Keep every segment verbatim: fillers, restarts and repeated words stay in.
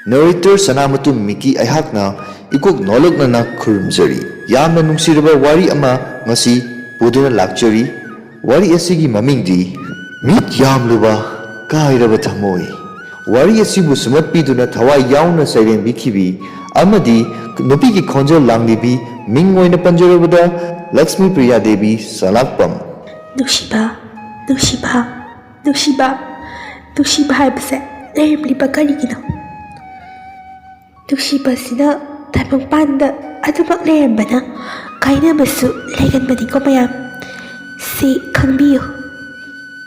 Narrator ꯁꯅꯥꯃꯇꯨꯝ ꯃꯤꯀꯤ ꯑꯩꯍꯥꯛꯅ ꯏꯀꯣꯛ ꯅꯣꯂꯛꯅꯅ ꯈꯨꯔꯨꯝꯖꯔꯤ꯫ ꯌꯥꯝꯅ ꯅꯨꯡꯁꯤꯔꯕ ꯋꯥꯔꯤ ꯑꯃ ꯉꯁꯤ ꯄꯨꯗꯨꯅ ꯂꯥꯛꯆꯔꯤ꯫ ꯋꯥꯔꯤ ꯑꯁꯤꯒꯤ ꯃꯃꯤꯡꯗꯤ ꯃꯤꯠ ꯌꯥꯝꯂꯨꯕ ꯀꯥꯏꯔꯕ ꯊꯃꯣꯏ꯫ ꯋꯥꯔꯤ ꯑꯁꯤꯕꯨ ꯁꯨꯝꯍꯠꯄꯤꯗꯨꯅ ꯊꯋꯥꯏ ꯌꯥꯎꯅ ꯁꯩꯔꯦꯡꯕꯤꯈꯤꯕꯤ ꯑꯃꯗꯤ ꯅꯨꯄꯤꯒꯤ ꯈꯣꯟꯖꯦꯜ ꯂꯥꯡꯂꯤꯕꯤ, ꯃꯤꯡ ꯑꯣꯏꯅ ꯄꯟꯖꯔꯕꯗ ꯂꯛꯁꯃꯤ ꯄ꯭ꯔꯤꯌꯥ ꯗꯦꯕꯤ ꯁꯂꯥꯛꯄꯝ꯫ ꯅꯨꯡꯁꯤꯕ, ꯅꯨꯡꯁꯤꯕ, ꯅꯨꯡꯁꯤꯕ, ꯅꯨꯡꯁꯤꯕ ꯍꯥꯏꯕꯁꯦ ꯂꯩꯔꯝꯂꯤꯕ ꯀꯔꯤꯒꯤꯅꯣ? ꯅꯨꯡꯁꯤꯕꯁꯤꯅ ꯇꯥꯏꯕꯪꯄꯥꯟꯗ ꯑꯗꯨꯃꯛ ꯂꯩꯔꯝꯕꯅ ꯀꯥꯏꯅꯕꯁꯨ ꯂꯩꯒꯟꯕꯅꯤꯀꯣ ꯃꯌꯥꯝ꯫ ꯁꯤ ꯈꯪꯕꯤꯌꯨ꯫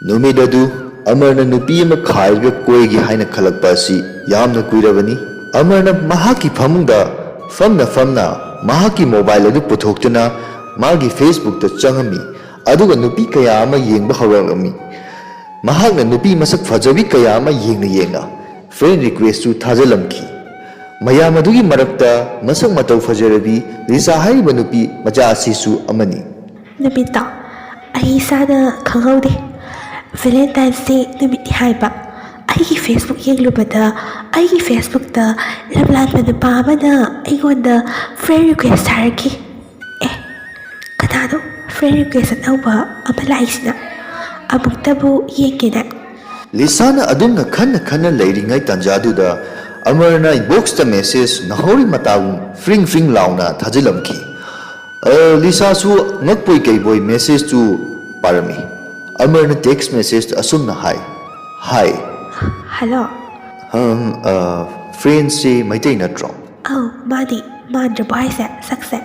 ꯅꯨꯃꯤꯠ ꯑꯗꯨ ꯑꯃꯔꯅ ꯅꯨꯄꯤ ꯑꯃ ꯈꯥꯏꯔꯒ ꯀꯣꯏꯒꯦ ꯍꯥꯏꯅ ꯈꯜꯂꯛꯄ ꯑꯁꯤ ꯌꯥꯝꯅ ꯀꯨꯏꯔꯕꯅꯤ꯫ ꯑꯃꯔꯅ ꯃꯍꯥꯛꯀꯤ ꯐꯃꯨꯡꯗ ꯐꯝꯅ ꯐꯝꯅ ꯃꯍꯥꯛꯀꯤ ꯃꯣꯕꯥꯏꯜ ꯑꯗꯨ ꯄꯨꯊꯣꯛꯇꯨꯅ ꯃꯥꯒꯤ ꯐꯦꯁꯕꯨꯛꯇ ꯆꯪꯉꯝꯃꯤ, ꯑꯗꯨꯒ ꯅꯨꯄꯤ ꯀꯌꯥ ꯑꯃ ꯌꯦꯡꯕ ꯍꯧꯔꯛꯂꯝꯃꯤ꯫ ꯃꯍꯥꯛꯅ ꯅꯨꯄꯤ ꯃꯁꯛ ꯐꯖꯕꯤ ꯀꯌꯥ ꯑꯃ ꯌꯦꯡꯅ ꯌꯦꯡꯅ ꯐ꯭ꯔꯦꯟ ꯔꯤꯀ꯭ꯋꯦꯁꯁꯨ ꯊꯥꯖꯤꯜꯂꯝꯈꯤ꯫ ꯃꯌꯥꯝ ꯑꯗꯨꯒꯤ ꯃꯔꯛꯇ ꯃꯁꯛ ꯃꯇꯧ ꯐꯖꯔꯕꯤ ꯂꯤꯁꯥ ꯍꯥꯏꯔꯤꯕ ꯅꯨꯄꯤ ꯃꯆꯥ ꯑꯁꯤꯁꯨ ꯑꯃꯅꯤ꯫ ꯅꯨꯃꯤꯠꯇꯣ ꯑꯩ ꯏꯁꯥꯅ ꯈꯪꯍꯧꯗꯦ꯫ ꯚꯦꯂꯦꯟꯇꯥꯏꯟꯁ ꯗꯦ ꯅꯨꯃꯤꯠꯅꯤ ꯍꯥꯏꯕ꯫ ꯑꯩꯒꯤ ꯐꯦꯁꯕꯨꯛ ꯌꯦꯡꯂꯨꯕꯗ ꯑꯩꯒꯤ ꯐꯦꯁꯕꯨꯛꯇ ꯂꯝꯂꯥꯟꯕ ꯅꯨꯄꯥ ꯑꯃꯅ ꯑꯩꯉꯣꯟꯗ ꯐ꯭ꯔꯦꯟ ꯔꯤꯀ꯭ꯋꯦꯁ ꯊꯥꯔꯛꯈꯤ꯫ ꯑꯦ, ꯀꯅꯥꯅꯣ ꯐ꯭ꯔꯦꯟ ꯔꯤꯀ꯭ꯋꯦꯁ ꯑꯅꯧꯕ ꯑꯃ ꯂꯥꯛꯏꯁꯤꯅ? ꯑꯃꯨꯛꯇꯕꯨ ꯌꯦꯡꯒꯦꯅꯦ꯫ ꯂꯤꯁꯥꯅ ꯑꯗꯨꯝꯅ ꯈꯟꯅ ꯈꯟꯅ ꯂꯩꯔꯤꯉꯩ ꯇꯥꯟꯖꯥꯗꯨꯗ ꯑꯃꯔꯅ ꯏꯟꯕꯣꯛꯁꯇ ꯃꯦꯁꯦꯖ ꯅꯥꯍꯧꯔꯤ ꯃꯇꯥꯒꯨꯝ ꯐ꯭ꯔꯤꯡ ꯐ꯭ꯔꯤꯡ ꯂꯥꯎꯅ ꯊꯥꯖꯤꯜꯂꯝꯈꯤ꯫ ꯑ, ꯂꯤꯁꯥꯁꯨ ꯉꯛꯄꯣꯏ ꯀꯩꯕꯣꯏ ꯃꯦꯁꯦꯖꯇꯨ ꯄꯥꯔꯝꯃꯤ꯫ ꯑꯃꯔꯅ ꯇꯦꯛꯁ ꯃꯦꯁꯦꯖꯇ ꯑꯁꯨꯝꯅ ꯍꯥꯏ, ꯍꯥꯏ꯫ ꯍꯜꯂꯣ꯫ ꯍꯝ, ꯑ, ꯐ꯭ꯔꯦꯟꯁꯤ ꯃꯩꯇꯩ ꯅꯠꯇ꯭ꯔꯣ? ꯑꯧ, ꯃꯥꯅꯤ꯫ ꯃꯥꯟꯗ꯭ꯔꯕꯣ ꯍꯥꯏꯁꯦ ꯁꯛꯁꯦ?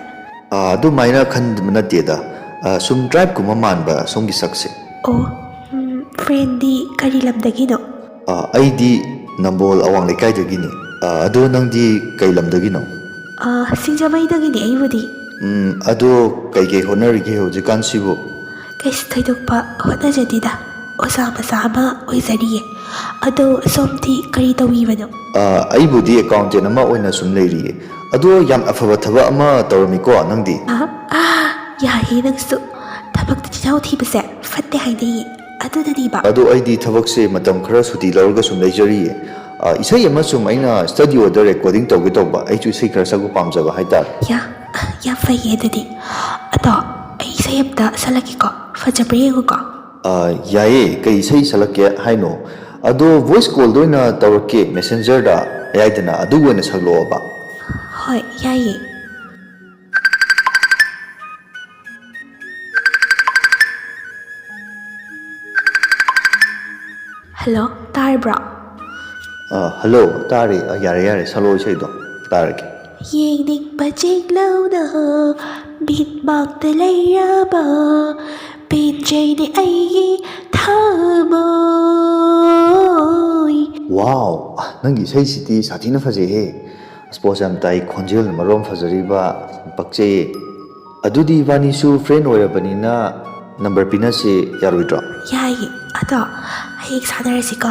ꯑ, ꯑꯗꯨꯃꯥꯏꯅ ꯈꯟꯕ ꯅꯠꯇꯦꯗ꯫ ꯑ, ꯁꯨꯝ ꯇ꯭ꯔꯥꯏꯕꯀꯨꯝꯕ ꯃꯥꯟꯕ ꯁꯣꯝꯒꯤ ꯁꯛꯁꯦ꯫ ꯑꯣ, ꯎꯝ, ꯐ꯭ꯔꯦꯟꯗꯤ ꯀꯔꯤ ꯂꯝꯗꯒꯤꯅꯣ? ꯑ, ꯑꯩꯗꯤ ꯅꯝꯕꯣꯜ ꯑꯋꯥꯡ ꯂꯩꯀꯥꯏꯗꯒꯤꯅꯤ꯫ ꯑ, ꯑꯗꯣ ꯅꯪꯗꯤ ꯀꯩ ꯂꯝꯗꯒꯤꯅꯣ? ꯑ, ꯁꯤꯡꯖꯃꯩꯗꯒꯤꯅꯤ ꯑꯩꯕꯨꯗꯤ꯫ ꯎꯝ, ꯑꯗꯣ ꯀꯩꯀꯩ ꯍꯣꯠꯅꯔꯤꯒꯦ ꯍꯧꯖꯤꯛꯀꯥꯟꯁꯤꯕꯨ? ꯀꯩꯁꯨ ꯊꯣꯏꯗꯣꯛꯄ ꯍꯣꯠꯅꯖꯗꯦꯗ꯫ ꯑꯣꯖꯥ ꯃꯆꯥ ꯑꯃ ꯑꯣꯏꯖꯔꯤꯌꯦ꯫ ꯑꯗꯣ ꯁꯣꯝꯗꯤ ꯀꯔꯤ ꯇꯧꯕꯤꯕꯅꯣ? ꯑ, ꯑꯩꯕꯨꯗꯤ ꯑꯦꯀꯥꯎꯟꯇꯦꯟ ꯑꯃ ꯑꯣꯏꯅ ꯁꯨꯝ ꯂꯩꯔꯤꯌꯦ꯫ ꯑꯗꯣ ꯌꯥꯝ ꯑꯐꯕ ꯊꯕꯛ ꯑꯃ ꯇꯧꯔꯝꯃꯤꯀꯣ ꯅꯪꯗꯤ? ꯑ, ꯑ, ꯌꯥꯔꯦ ꯅꯪꯁꯨ꯫ ꯊꯕꯛꯇ ꯆꯤꯜꯍꯥꯎ ꯊꯤꯕꯁꯦ ꯐꯠꯇꯦ ꯍꯥꯏꯅꯩꯌꯦ꯫ ꯑꯗꯨꯅꯅꯦꯕ꯫ ꯑꯗꯣ ꯑꯩꯗꯤ ꯊꯕꯛꯁꯦ ꯃꯇꯝ ꯈꯔ ꯁꯨꯇꯤ ꯂꯧꯔꯒ ꯁꯨꯝ ꯂꯩꯖꯔꯤꯌꯦ꯫ ꯑ, ꯏꯁꯩ ꯑꯃ ꯁꯨꯝ ꯑꯩꯅ ꯁ꯭ꯇꯗꯤꯑꯣꯗ ꯔꯦꯀꯣꯔꯗꯤꯡ ꯇꯧꯒꯦ ꯇꯧꯕ꯫ ꯑꯩꯁꯨ ꯏꯁꯩ ꯈꯔ ꯁꯛꯄ ꯄꯥꯝꯖꯕ ꯍꯥꯏꯇꯥꯔꯦ꯫ ꯌꯥ, ꯌꯥꯝ ꯐꯩꯌꯦ ꯑꯗꯨꯗꯤ꯫ ꯑꯗꯣ ꯑꯩ ꯏꯁꯩ ꯑꯝꯇ ꯁꯛꯂꯛꯀꯦꯀꯣ, ꯐꯖꯕ꯭ꯔꯥ ꯌꯦꯡꯉꯨꯀꯣ꯫ ꯑ, ꯌꯥꯏꯌꯦ, ꯀꯩ ꯏꯁꯩ ꯁꯛꯂꯛꯀꯦ ꯍꯥꯏꯅꯣ? ꯑꯗꯣ ꯚꯣꯏꯁ ꯀꯣꯜꯗ ꯑꯣꯏꯅ ꯇꯧꯔꯛꯀꯦ, ꯃꯦꯁꯦꯟꯖꯔꯗ, ꯌꯥꯏꯗꯅ, ꯑꯗꯨꯒ ꯑꯣꯏꯅ ꯁꯛꯂꯛꯑꯣꯕ꯫ ꯍꯣꯏ, ꯌꯥꯏꯌꯦ꯫ ꯍꯜꯂꯣ, ꯇꯥꯔꯕ꯭ꯔꯣ? ꯑ, ꯍꯜꯂꯣ, ꯇꯥꯔꯦ꯫ ꯑ, ꯌꯥꯔꯦ, ꯌꯥꯔꯦ, ꯁꯛꯂꯛꯑꯣ ꯏꯁꯩꯗꯣ, ꯇꯥꯔꯒꯦ꯫ ꯌꯦꯡꯅꯤꯡꯕ ꯆꯦꯛꯂꯧꯅ ꯃꯤꯠꯃꯥꯡꯗ ꯂꯩꯔꯕ ꯄꯦꯟꯖꯩꯅꯦ ꯑꯩꯒꯤ ꯊꯃꯣꯏ꯫ ꯋꯥꯎ, ꯑ, ꯅꯪꯒꯤ ꯏꯁꯩꯁꯤꯗꯤ ꯁꯥꯊꯤꯅ ꯐꯖꯩꯍꯦ꯫ ꯁ꯭ꯄꯣꯁ ꯌꯥꯝ ꯇꯥꯏ, ꯈꯣꯟꯖꯦꯜꯅ ꯃꯔꯣꯟ ꯐꯖꯔꯤꯕ, ꯄꯛꯆꯩꯌꯦ꯫ ꯑꯗꯨꯗꯤ ꯏꯕꯥꯅꯤꯁꯨ ꯐ꯭ꯔꯦꯟ ꯑꯣꯏꯔꯕꯅꯤꯅ ꯅꯝꯕꯔ ꯄꯤꯅꯁꯦ ꯌꯥꯔꯣꯏꯗ꯭ꯔꯣ? ꯌꯥꯏꯌꯦ, ꯑꯗꯣ ꯍꯌꯦꯡ ꯁꯥꯟꯅꯔꯁꯤꯀꯣ꯫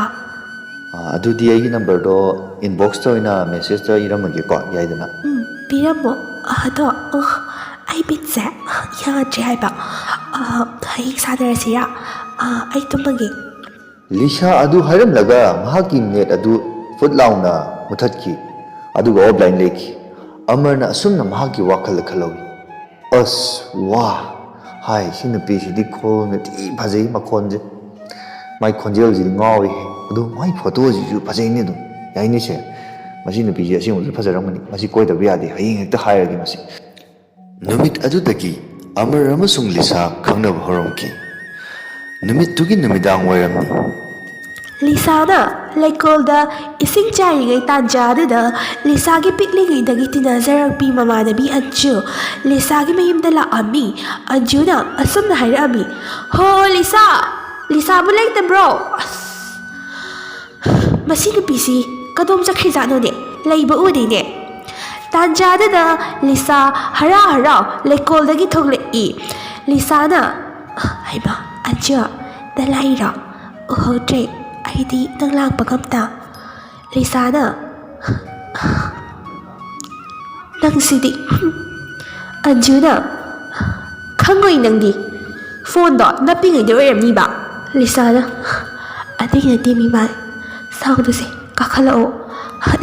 ꯑ, ꯑꯗꯨꯗꯤ ꯑꯩꯒꯤ ꯅꯝꯕꯔꯗꯣ ꯏꯟꯕꯣꯛꯁꯇ ꯑꯣꯏꯅ ꯃꯦꯁꯦꯖꯇ ꯏꯔꯝꯃꯒꯦꯀꯣ, ꯌꯥꯏꯗꯅ? ꯎꯝ, ꯄꯤꯔꯝꯃꯣ꯫ ꯑꯗꯣ, ꯑ, ꯑꯩ ꯃꯤꯠꯁꯦ ꯌꯥꯗ꯭ꯔꯦ ꯍꯥꯏꯕ꯫ ꯑ, ꯍꯌꯦꯡ ꯁꯥꯟꯅꯔꯁꯤꯔꯥ? ꯑ, ꯑꯩ ꯇꯨꯝꯃꯒꯦ꯫ ꯂꯤꯁꯥ ꯑꯗꯨ ꯍꯥꯏꯔꯝꯂꯒ ꯃꯍꯥꯛꯀꯤ ꯅꯦꯠ ꯑꯗꯨ ꯐꯨꯠ ꯂꯥꯎꯅ ꯃꯨꯊꯠꯈꯤ, ꯑꯗꯨꯒ ꯑꯣꯐꯂꯥꯏꯟ ꯂꯩꯈꯤ꯫ ꯑꯃꯔꯅ ꯑꯁꯨꯝꯅ ꯃꯍꯥꯛꯀꯤ ꯋꯥꯈꯜꯗ ꯈꯜꯍꯧꯏ꯫ ꯑꯁ, ꯋꯥ, ꯍꯥꯏ, ꯁꯤ ꯅꯨꯄꯤꯁꯤꯗꯤ ꯈꯣꯟꯅ ꯊꯤ ꯐꯖꯩ, ꯃꯈꯣꯟꯁꯦ꯫ ꯃꯥꯏ ꯈꯣꯟꯖꯦꯜꯁꯤꯗꯤ ꯉꯥꯎꯏ꯫ ꯑꯗꯨ ꯃꯥꯏ ꯐꯣꯇꯣꯁꯤꯁꯨ ꯐꯖꯩꯅꯦ ꯑꯗꯨꯝ꯫ ꯌꯥꯏꯅꯦꯁꯦ꯫ ꯃꯁꯤ ꯅꯨꯄꯤꯁꯦ ꯑꯁꯦꯡꯕꯁꯨ ꯐꯖꯔꯝꯒꯅꯤ꯫ ꯃꯁꯤ ꯀꯣꯏꯗꯕ ꯌꯥꯗꯦ꯫ ꯍꯌꯦꯡ ꯍꯦꯛꯇ ꯍꯥꯏꯔꯒꯦ ꯃꯁꯤ꯫ ꯅꯨꯃꯤꯠ ꯑꯗꯨꯗꯒꯤ ꯑꯃꯔ ꯑꯃꯁꯨꯡ ꯂꯤꯁꯥ ꯈꯪꯅꯕ ꯍꯧꯔꯝꯈꯤ꯫ ꯅꯨꯃꯤꯠꯇꯨꯒꯤ ꯅꯨꯃꯤꯗꯥꯡ ꯋꯥꯏꯔꯝꯅꯤ꯫ ꯂꯤꯁꯥꯅ ꯂꯩꯀꯣꯜꯗ ꯏꯁꯤꯡ ꯆꯥꯏꯔꯤꯉꯩ ꯇꯥꯟꯖꯥꯗꯨꯗ ꯂꯤꯁꯥꯒꯤ ꯄꯤꯛꯂꯤꯉꯩꯗꯒꯤ ꯇꯤꯟꯅꯖꯔꯛꯄꯤ ꯃꯃꯥꯟꯅꯕꯤ ꯑꯟꯖꯨ ꯂꯤꯁꯥꯒꯤ ꯃꯌꯨꯝꯗ ꯂꯥꯛꯑꯝꯃꯤ꯫ ꯑꯟꯖꯨꯅ ꯑꯁꯨꯝꯅ ꯍꯥꯏꯔꯛꯑꯝꯃꯤ, "ꯍꯣ, ꯂꯤꯁꯥ! ꯂꯤꯁꯥꯕꯨ ꯂꯩꯇꯕ꯭ꯔꯣ? ꯑꯁ, ꯃꯁꯤ ꯅꯨꯄꯤꯁꯤ ꯀꯗꯣꯝ ꯆꯠꯈ꯭ꯔꯤꯖꯥꯠꯅꯣꯅꯦ? ꯂꯩꯕ ꯎꯗꯦꯅꯦ꯫" ꯇꯥꯟꯖꯥꯗꯨꯗ ꯂꯤꯁꯥ ꯍꯔꯥꯎ ꯍꯔꯥꯎ ꯂꯩꯀꯣꯜꯗꯒꯤ ꯊꯣꯛꯂꯛꯏ꯫ ꯂꯤꯁꯥꯅ, "ꯍꯩꯃꯥ, ꯑꯟꯖꯨ, ꯅꯪ ꯂꯥꯛꯏꯔꯣ? ꯎꯍꯧꯗ꯭ꯔꯦ ꯑꯩꯗꯤ ꯅꯪ ꯂꯥꯛꯄꯒ ꯑꯝꯇ꯫" ꯂꯤꯁꯥꯅ, "ꯅꯪꯁꯤꯗꯤ꯫" ꯑꯟꯖꯨꯅ, "ꯈꯪꯉꯣꯏ ꯅꯪꯗꯤ, ꯐꯣꯟꯗꯣ ꯅꯞꯄꯤꯉꯩꯗ ꯑꯣꯏꯔꯝꯅꯤꯕ꯫" ꯂꯤꯁꯥꯅ, "ꯑꯗꯨꯒꯤ ꯅꯠꯇꯦ ꯃꯤꯃꯥꯏ, ꯁꯥꯎꯗꯨꯁꯦ ꯀꯥꯈꯠꯂꯛꯑꯣ,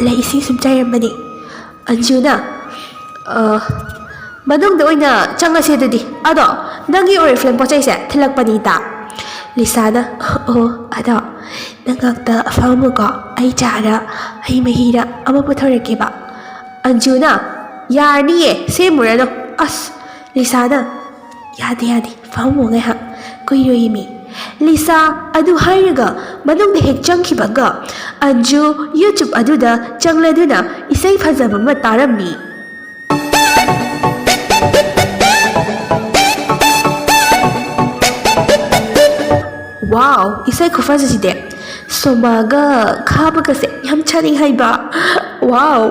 ꯂꯩ ꯏꯁꯤꯡ ꯁꯨꯝ ꯆꯥꯏꯔꯝꯕꯅꯤ꯫ ꯑꯟꯖꯨꯅ, "ꯑ, ꯃꯅꯨꯡꯗ ꯑꯣꯏꯅ ꯆꯪꯉꯁꯦ ꯑꯗꯨꯗꯤ꯫ ꯑꯗꯣ ꯅꯪꯒꯤ ꯑꯣꯔꯤꯐ꯭ꯂꯦꯝ ꯄꯣꯠ ꯆꯩꯁꯦ ꯊꯤꯜꯂꯛꯄꯅꯤ ꯏꯇꯥ꯫" ꯂꯤꯁꯥꯅ, "ꯑꯣ, ꯑꯗꯣ ꯅꯪ ꯉꯥꯛꯇ ꯐꯝꯃꯨꯀꯣ, ꯑꯩ ꯆꯥꯔ ꯍꯩ ꯃꯍꯤꯔ ꯑꯃ ꯄꯨꯊꯣꯔꯛꯀꯦꯕ꯫" ꯑꯟꯖꯨꯅ, "ꯌꯥꯔꯅꯤꯌꯦ, ꯁꯦꯝꯃꯨꯔꯅꯨ꯫" ꯑꯁ, ꯂꯤꯁꯥꯅ, "ꯌꯥꯗꯦ, ꯌꯥꯗꯦ, ꯐꯝꯃꯣ ꯉꯥꯏꯍꯥꯛ, ꯀꯨꯏꯔꯣꯏꯃꯤ꯫" ꯂꯤꯁꯥ ꯑꯗꯨ ꯍꯥꯏꯔꯒ ꯃꯅꯨꯡꯗ ꯍꯦꯛ ꯆꯪꯈꯤꯕꯒ ꯑꯟꯖꯨ YouTube ꯑꯗꯨꯗ ꯆꯪꯂꯗꯨꯅ ꯏꯁꯩ ꯐꯖꯕ ꯑꯃ ꯇꯥꯔꯝꯃꯤ꯫ ꯋꯥꯎ, ꯏꯁꯩ ꯈꯨꯐꯖꯁꯤꯗꯤ! ꯁꯣꯃꯥꯒ ꯈꯥꯕꯒꯁꯦ ꯌꯥꯝ ꯆꯥꯅꯤꯡ ꯍꯥꯏꯕ꯫ ꯋꯥꯎ!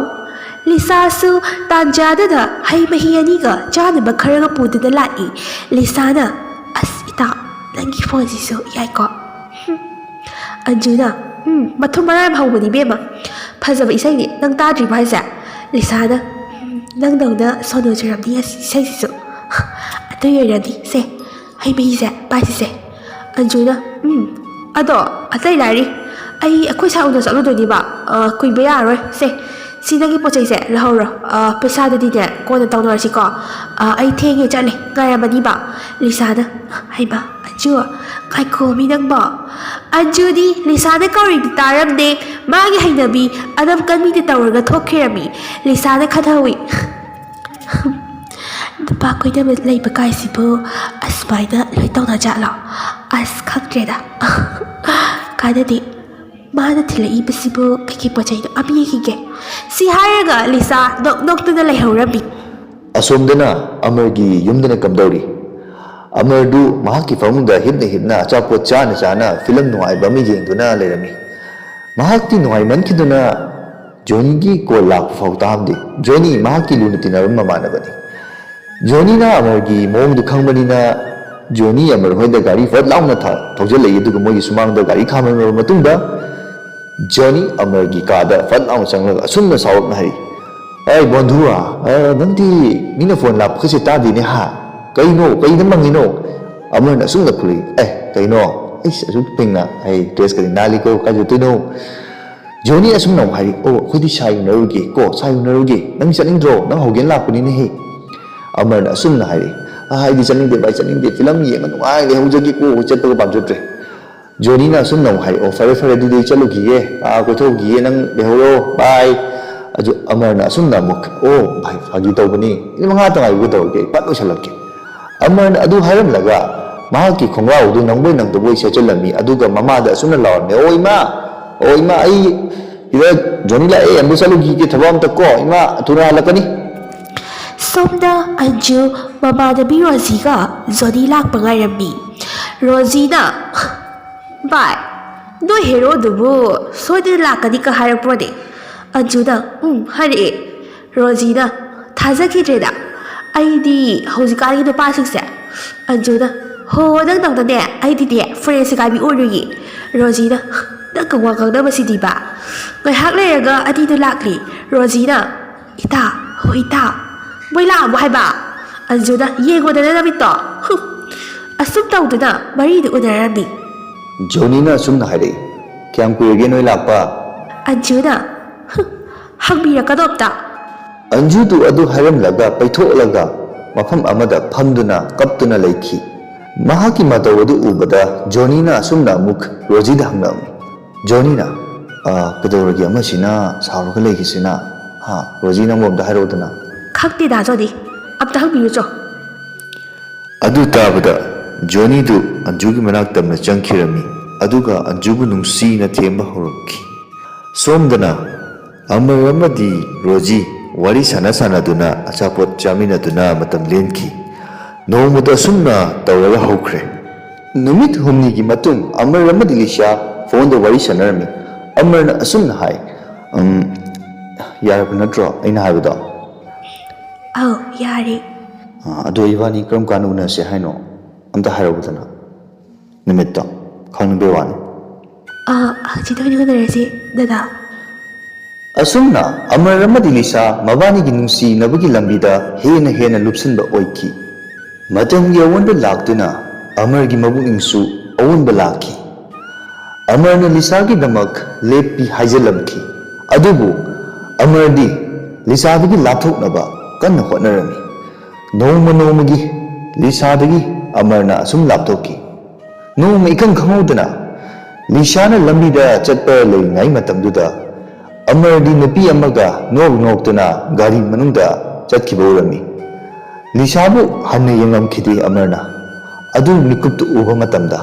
ꯂꯤꯁꯥꯁꯨ ꯇꯥꯟꯖꯥꯗꯨꯗ ꯍꯩ ꯃꯍꯤ ꯑꯅꯤꯒ ꯆꯥꯅꯕ ꯈꯔꯒ ꯄꯨꯗꯨꯅ ꯂꯥꯛꯏ꯫ ꯂꯤꯁꯥꯅ, "ꯑꯁ ꯏꯇꯥ, ꯅꯪꯒꯤ ꯐꯣꯟꯁꯤꯁꯨ ꯌꯥꯏꯀꯣ?" ꯍꯨꯝ꯫ ꯑꯟꯖꯨꯅ, "ꯎꯝ, ꯃꯊꯨꯝ ꯃꯔꯥꯡ ꯍꯧꯕꯅꯤ ꯏꯕꯦꯝꯃ꯫ ꯐꯖꯕ ꯏꯁꯩꯅꯤ, ꯅꯪ ꯇꯥꯗ꯭ꯔꯤꯕꯣ ꯍꯥꯏꯁꯦ?" ꯂꯤꯁꯥꯅ, "ꯎꯝ, ꯅꯪꯗꯧꯅ ꯁꯣꯅꯣ ꯆꯨꯔꯝꯅꯤ ꯉꯁꯤ ꯏꯁꯩꯁꯤꯁꯨ꯫ ꯑꯗꯨ ꯑꯣꯏꯔꯗꯤ ꯁꯦ, ꯍꯩ ꯃꯍꯤꯁꯦ ꯄꯥꯏꯁꯤꯁꯦ꯫" ꯑꯟꯖꯨꯅ, "ꯎꯝ, ꯑꯗꯣ ꯑꯇꯩ ꯂꯥꯏꯔꯤ, ꯑꯩ ꯑꯩꯈꯣꯏ ꯁꯥꯏ ꯎꯅ ꯆꯠꯂꯨꯗꯣꯏꯅꯦꯕ, ꯑ, ꯀꯨꯏꯕ ꯌꯥꯔꯔꯣꯏ꯫ ꯁꯦ, ꯁꯤ ꯅꯪꯒꯤ ꯄꯣꯠ ꯆꯩꯁꯦ ꯂꯧꯍꯧꯔꯣ꯫ ꯑ, ꯄꯩꯁꯥꯗꯨꯗꯤꯅꯦ ꯀꯣꯟꯅ ꯇꯧꯅꯔꯁꯤꯀꯣ꯫ ꯑ, ꯑꯩ ꯊꯦꯡꯉꯦ ꯆꯠꯂꯦ, ꯉꯥꯏꯔꯝꯃꯅꯤꯕ꯫" ꯂꯤꯁꯥꯅ, "ꯍꯩꯃꯥ, ꯑꯟꯖꯨ, ꯉꯥꯏꯈꯣ ꯃꯤ ꯅꯪꯕꯣ꯫" ꯑꯟꯖꯨꯗꯤ ꯂꯤꯁꯥꯅ ꯀꯧꯔꯤꯗꯨ ꯇꯥꯔꯝꯗꯦ, ꯃꯥꯒꯤ ꯍꯩꯅꯕꯤ ꯑꯅꯝ ꯀꯟꯕꯤꯗ ꯇꯧꯔꯒ ꯊꯣꯛꯈꯤꯔꯝꯃꯤ꯫ ꯂꯤꯁꯥꯅ ꯈꯟꯍꯧꯏ, "ꯅꯨꯄꯥ ꯀꯣꯏꯅꯕ ꯂꯩꯕ ꯀꯥꯏꯁꯤꯕꯨ ꯑꯁꯨꯃꯥꯏꯅ ꯂꯣꯏ ꯇꯧꯅꯖꯥꯠꯂꯣ? ꯑꯁ, ꯈꯪꯗ꯭ꯔꯦꯗ꯫" ꯀꯥꯟꯅꯗꯦ꯫ "ꯃꯥꯅ ꯊꯤꯜꯂꯛꯏꯕꯁꯤꯕꯨ ꯀꯩꯀꯩ ꯄꯣꯠ ꯆꯩꯅꯣ? ꯑꯝ ꯌꯦꯡꯈꯤꯒꯦ꯫" ꯁꯤ ꯍꯥꯏꯔꯒ ꯂꯤꯁꯥ ꯅꯣꯛ ꯅꯣꯛꯇꯅ ꯂꯩꯍꯧꯔꯝꯃꯤ꯫ ꯑꯁꯣꯝꯗꯅ ꯑꯃꯔꯒꯤ ꯌꯨꯝꯗꯅ ꯀꯝꯗꯧꯔꯤ? ꯑꯃꯔꯗꯨ ꯃꯍꯥꯛꯀꯤ ꯐꯃꯨꯡꯗ ꯍꯤꯞꯅ ꯍꯤꯞꯅ ꯑꯆꯥꯄꯣꯠ ꯆꯥꯅ ꯆꯥꯅ ꯐꯤꯂꯝ ꯅꯨꯡꯉꯥꯏꯕ ꯑꯃ ꯌꯦꯡꯗꯨꯅ ꯂꯩꯔꯝꯃꯤ꯫ ꯃꯍꯥꯛꯇꯤ ꯅꯨꯡꯉꯥꯏꯃꯟꯈꯤꯗꯨꯅ ꯖꯣꯅꯤꯒꯤ ꯀꯣꯜ ꯂꯥꯛꯄ ꯐꯥꯎ ꯇꯥꯔꯝꯗꯦ꯫ ꯖꯣꯅꯤ ꯃꯍꯥꯛꯀꯤ ꯂꯨꯅ ꯇꯤꯟꯅꯕ ꯃꯃꯥꯟꯅꯕꯅꯤ꯫ ꯖꯣꯅꯤꯅ ꯑꯃꯔꯒꯤ ꯃꯑꯣꯡꯗꯨ ꯈꯪꯕꯅꯤꯅ ꯖꯣꯅꯤ ꯑꯃꯔ ꯍꯣꯏꯗ ꯒꯥꯔꯤ ꯐꯠ ꯂꯥꯎꯅ ꯊ-, ꯊꯧꯖꯤꯜꯂꯛꯏ, ꯑꯗꯨꯒ ꯃꯣꯏꯒꯤ ꯁꯨꯃꯥꯡꯗ ꯒꯥꯔꯤ ꯈꯥꯝꯃꯝꯂꯕ ꯃꯇꯨꯡꯗ ꯖꯣꯅꯤ ꯑꯃꯔꯒꯤ ꯀꯥꯗ ꯐꯠ ꯂꯥꯎꯅ ꯆꯪꯂꯒ ꯑꯁꯨꯝꯅ ꯁꯥꯎꯔꯞꯅ ꯍꯥꯏꯔꯤ, "ꯑꯩ ꯕꯣꯟꯙꯨ, ꯑ, ꯅꯪꯗꯤ ꯃꯤꯅ ꯐꯣꯟ ꯂꯥꯛꯄꯒꯁꯦ ꯇꯥꯗꯦꯅꯦ ꯍꯥ? ꯀꯩꯅꯣ? ꯀꯩꯗ ꯃꯪꯉꯤꯅꯣ?" ꯑꯃꯔꯅ ꯑꯁꯨꯝꯅ ꯈꯨꯔꯤ, "ꯑꯦ, ꯀꯩꯅꯣ? ꯑꯩꯁ, ꯑꯁꯨꯛ ꯄꯤꯡꯅ, ꯑꯩ ꯗ꯭ꯔꯦꯁꯀꯗꯤ ꯅꯥꯜꯂꯤꯀꯣ, ꯀꯥꯏ ꯆꯠꯇꯣꯏꯅꯣ?" ꯖꯣꯅꯤ ꯑꯁꯨꯝꯅ ꯑꯃꯨꯛ ꯍꯥꯏꯔꯤ, "ꯑꯣ, ꯑꯩꯈꯣꯏꯗꯤ ꯁꯥꯏ ꯎꯅꯔꯨꯒꯦ ꯀꯣ, ꯁꯥꯏ ꯎꯅꯔꯨꯒꯦ꯫ ꯅꯪ ꯆꯠꯅꯤꯡꯗ꯭ꯔꯣ? ꯅꯪ ꯍꯧꯒꯦꯅ ꯂꯥꯛꯄꯅꯤꯅꯦꯍꯦ꯫" ꯑꯃꯔꯅ ꯑꯁꯨꯝꯅ ꯍꯥꯏꯔꯤ, "ꯑ, ꯑꯩꯗꯤ ꯆꯠꯅꯤꯡꯗꯦ ꯚꯥꯏ, ꯆꯠꯅꯤꯡꯗꯦ꯫ ꯐꯤꯂꯝ ꯌꯦꯡꯉ ꯅꯨꯡꯉꯥꯏ ꯂꯩꯍꯧꯖꯒꯦ ꯀꯣ, ꯆꯠꯄꯒ ꯄꯥꯝꯖꯗ꯭ꯔꯦ꯫" ꯖꯣꯅꯤꯅ ꯑꯁꯨꯝꯅ ꯑꯃꯨꯛ ꯍꯥꯏꯔꯤ, "ꯑꯣ, ꯐꯔꯦ, ꯐꯔꯦ, ꯑꯗꯨꯗꯤ ꯑꯩ ꯆꯠꯂꯨꯈꯤꯒꯦ, ꯑꯥ, ꯀꯣꯏꯊꯣꯛꯈꯤꯒꯦ, ꯅꯪ ꯂꯩꯍꯧꯔꯣ, ꯕꯥꯏ꯫" ꯑꯗꯨ ꯑꯃꯔꯅ ꯑꯁꯨꯝꯅ ꯑꯃꯨꯛ, "ꯑꯣ ꯚꯥꯏ, ꯐꯥꯒꯤ ꯇꯧꯕꯅꯤ, ꯃꯤꯅꯤꯠ ꯃꯉꯥ ꯇ ꯉꯥꯏꯕ ꯀꯩꯗꯧꯔꯒꯦ, ꯑꯩ ꯄꯠ ꯂꯣꯏꯁꯜꯂꯛꯀꯦ꯫" ꯑꯃꯔꯅ ꯑꯗꯨ ꯍꯥꯏꯔꯝꯂꯒ ꯃꯍꯥꯛꯀꯤ ꯈꯣꯡꯒ꯭ꯔꯥꯎ ꯑꯗꯨ ꯅꯪꯕꯣꯏ ꯅꯪꯗꯕꯣꯏ ꯁꯦꯠꯆꯜꯂꯝꯃꯤ, ꯑꯗꯨꯒ ꯃꯃꯥꯗ ꯑꯁꯨꯝꯅ ꯂꯥꯎꯔꯝꯃꯤ, "ꯑꯣ ꯏꯃꯥ, ꯑꯣ ꯏꯃꯥ, ꯑꯩ ꯁꯤꯗ ꯖꯣꯅꯤ ꯂꯥꯛꯑꯦ, ꯑꯝꯇ ꯆꯠꯂꯨꯈꯤꯒꯦ, ꯊꯕꯛ ꯑꯝꯇ ꯀꯣ, ꯏꯃꯥ ꯊꯨꯅ ꯍꯜꯂꯛꯀꯅꯤ꯫" ꯁꯣꯝꯗ ꯑꯟꯖꯨ ꯃꯃꯥꯟꯅꯕꯤ ꯔꯣꯖꯤꯒ ꯖꯣꯅꯤ ꯂꯥꯛꯄ ꯉꯥꯏꯔꯝꯃꯤ꯫ ꯔꯣꯖꯤꯅ, "ꯚꯥꯏ, ꯅꯣꯏ ꯍꯦꯔꯣꯗꯨꯕꯨ ꯁꯣꯏꯗꯅ ꯂꯥꯛꯀꯅꯤꯀ ꯍꯥꯏꯔꯛꯄ꯭ꯔꯣꯅꯦ?" ꯑꯟꯖꯨꯅ, "ꯎꯝ" ꯍꯥꯏꯔꯛꯑꯦ꯫ ꯔꯣꯖꯤꯅ, "ꯊꯥꯖꯈꯤꯗ꯭ꯔꯦꯗ꯫ ꯑꯩꯗꯤ ꯍꯧꯖꯤꯛꯀꯥꯟꯒꯤ ꯅꯨꯄꯥꯁꯤꯡꯁꯦ"꯫ ꯑꯟꯖꯨꯅ, "ꯍꯣ, ꯅꯪꯗꯧꯅꯅꯦ ꯑꯩꯗꯤꯅꯦ ꯐ꯭ꯔꯦꯟꯁ ꯁꯦꯒꯥꯏꯕꯤ ꯑꯣꯏꯔꯣꯏꯌꯦ꯫" ꯔꯣꯖꯤꯅ, "ꯅꯪꯒ ꯋꯥ ꯉꯥꯡꯅꯕꯁꯤꯗꯤꯕ꯫" ꯉꯥꯏꯍꯥꯛ ꯂꯩꯔꯒ ꯑꯅꯤꯗꯨ ꯂꯥꯛꯂꯤ꯫ ꯔꯣꯖꯤꯅ, "ꯏꯇꯥ, ꯍꯣ ꯏꯇꯥ, ꯃꯣꯏ ꯂꯥꯛꯑꯕꯣ ꯍꯥꯏꯕ?" ꯑꯟꯖꯨꯅ, "ꯌꯦꯡꯉꯣꯗꯅ ꯅꯃꯤꯠꯇꯣ꯫ ꯍꯨꯝ꯫" ꯑꯁꯨꯝ ꯇꯧꯗꯨꯅ ꯃꯔꯤꯗꯨ ꯎꯅꯔꯝꯃꯤ꯫ ꯖꯣꯅꯤꯅ ꯑꯁꯨꯝꯅ ꯍꯥꯏꯔꯛꯏ, "ꯀꯌꯥꯝ ꯀꯨꯏꯔꯒꯦ ꯅꯣꯏ ꯂꯥꯛꯄ?" ꯑꯟꯖꯨꯅ, "ꯍꯨꯝ, ꯍꯪꯕꯤꯔꯛꯀꯅꯣ ꯑꯝꯇ꯫" ꯑꯟꯖꯨꯗꯨ ꯑꯗꯨ ꯍꯥꯏꯔꯝꯂꯒ ꯄꯩꯊꯣꯛꯂꯒ ꯃꯐꯝ ꯑꯃꯗ ꯐꯝꯗꯨꯅ ꯀꯞꯇꯨꯅ ꯂꯩꯈꯤ꯫ ꯃꯍꯥꯛꯀꯤ ꯃꯇꯧ ꯑꯗꯨ ꯎꯕꯗ ꯖꯣꯅꯤꯅ ꯑꯁꯨꯝꯅ ꯑꯃꯨꯛ ꯔꯣꯖꯤꯗ ꯍꯪꯂꯛꯂꯝꯃꯤ꯫ ꯖꯣꯅꯤꯅ, "ꯑ, ꯀꯩꯗꯧꯔꯒꯦ ꯑꯃꯁꯤꯅ ꯁꯥꯎꯔꯒ ꯂꯩꯈꯤꯁꯤꯅ? ꯍꯥ, ꯔꯣꯖꯤ, ꯅꯪꯕꯨ ꯑꯝꯇ ꯍꯥꯏꯔꯛꯎꯗꯅ꯫" "ꯈꯪꯗꯦꯗ ꯖꯣꯅꯤ, ꯑꯝꯇ ꯍꯪꯕꯤꯌꯨꯆꯣ꯫" ꯑꯗꯨ ꯇꯥꯕꯗ ꯖꯣꯅꯤꯗꯨ ꯑꯟꯖꯨꯒꯤ ꯃꯅꯥꯛ ꯇꯝꯅ ꯆꯪꯈꯤꯔꯝꯃꯤ, ꯑꯗꯨꯒ ꯑꯟꯖꯨꯕꯨ ꯅꯨꯡꯁꯤꯅ ꯊꯦꯝꯕ ꯍꯧꯔꯛꯈꯤ꯫ ꯁꯣꯝꯗꯅ ꯑꯃꯔ ꯑꯃꯗꯤ ꯔꯣꯖꯤ ꯋꯥꯔꯤ ꯁꯥꯟꯅ ꯁꯥꯟꯅꯗꯨꯅ ꯑꯆꯥꯄꯣꯠ ꯆꯥꯃꯤꯟꯅꯗꯨꯅ ꯃꯇꯝ ꯂꯦꯟꯈꯤ꯫ ꯅꯣꯡꯃꯗ ꯑꯁꯨꯝꯅ ꯇꯧꯔꯒ ꯍꯧꯈ꯭ꯔꯦ꯫ ꯅꯨꯃꯤꯠ ꯍꯨꯝꯅꯤꯒꯤ ꯃꯇꯨꯡ ꯑꯃꯔ ꯑꯃꯗꯤ ꯂꯤꯁꯥ ꯐꯣꯟꯗ ꯋꯥꯔꯤ ꯁꯥꯟꯅꯔꯝꯃꯤ꯫ ꯑꯃꯔꯅ ꯑꯁꯨꯝꯅ ꯍꯥꯏ, "ꯎꯝ, ꯌꯥꯔꯕ ꯅꯠꯇ꯭ꯔꯣ ꯑꯩꯅ ꯍꯥꯏꯕꯗꯣ?" "ꯑꯧ, ꯌꯥꯔꯦ꯫" "ꯑ, ꯑꯗꯣ ꯏꯕꯥꯅꯤ ꯀꯔꯝ ꯀꯥꯟꯗ ꯎꯅꯁꯦ ꯍꯥꯏꯅꯣ? ꯑꯝꯇ ꯍꯥꯏꯔꯛꯎꯗꯅ, ꯅꯨꯃꯤꯠꯇꯣ, ꯈꯪꯅꯤꯡꯕꯩ ꯋꯥꯅꯤ꯫" "ꯑ, ꯍꯧꯖꯤꯛ ꯑꯣꯏꯅ ꯎꯅꯔꯁꯤ, ꯗꯗꯥ꯫" ꯑꯁꯨꯝꯅ ꯑꯃꯔ ꯑꯃꯗꯤ ꯂꯤꯁꯥ ꯃꯕꯥꯅꯤꯒꯤ ꯅꯨꯡꯁꯤꯅꯕꯒꯤ ꯂꯝꯕꯤꯗ ꯍꯦꯟꯅ ꯍꯦꯟꯅ ꯂꯨꯞꯁꯤꯟꯕ ꯑꯣꯏꯈꯤ꯫ ꯃꯇꯝꯒꯤ ꯑꯑꯣꯟꯕ ꯂꯥꯛꯇꯨꯅ ꯑꯃꯔꯒꯤ ꯃꯕꯨꯛꯅꯤꯡꯁꯨ ꯑꯑꯣꯟꯕ ꯂꯥꯛꯈꯤ꯫ ꯑꯃꯔꯅ ꯂꯤꯁꯥꯒꯤꯗꯃꯛ ꯂꯦꯞꯄꯤ ꯍꯥꯏꯖꯤꯜꯂꯝꯈꯤ꯫ ꯑꯗꯨꯕꯨ ꯑꯃꯔꯗꯤ ꯂꯤꯁꯥꯗꯒꯤ ꯂꯥꯞꯊꯣꯛꯅꯕ ꯀꯟꯅ ꯍꯣꯠꯅꯔꯝꯃꯤ꯫ ꯅꯣꯡꯃ ꯅꯣꯡꯃꯒꯤ ꯂꯤꯁꯥꯗꯒꯤ ꯑꯃꯔꯅ ꯑꯁꯨꯝ ꯂꯥꯞꯊꯣꯛꯈꯤ꯫ ꯅꯣꯡꯃ ꯏꯈꯪ ꯈꯪꯍꯧꯗꯅ ꯂꯤꯁꯥꯅ ꯂꯝꯕꯤꯗ ꯆꯠꯄ ꯂꯩꯔꯤꯉꯩ ꯃꯇꯝꯗꯨꯗ ꯑꯃꯔꯗꯤ ꯅꯨꯄꯤ ꯑꯃꯒ ꯅꯣꯛ ꯅꯣꯛꯇꯨꯅ ꯒꯥꯔꯤ ꯃꯅꯨꯡꯗ ꯆꯠꯈꯤꯕ ꯎꯔꯝꯃꯤ꯫ ꯂꯤꯁꯥꯕꯨ ꯍꯟꯅ ꯌꯦꯡꯂꯝꯈꯤꯗꯦ ꯑꯃꯔꯅ꯫ ꯑꯗꯨ ꯃꯤꯀꯨꯞꯇꯨ ꯎꯕ ꯃꯇꯝꯗ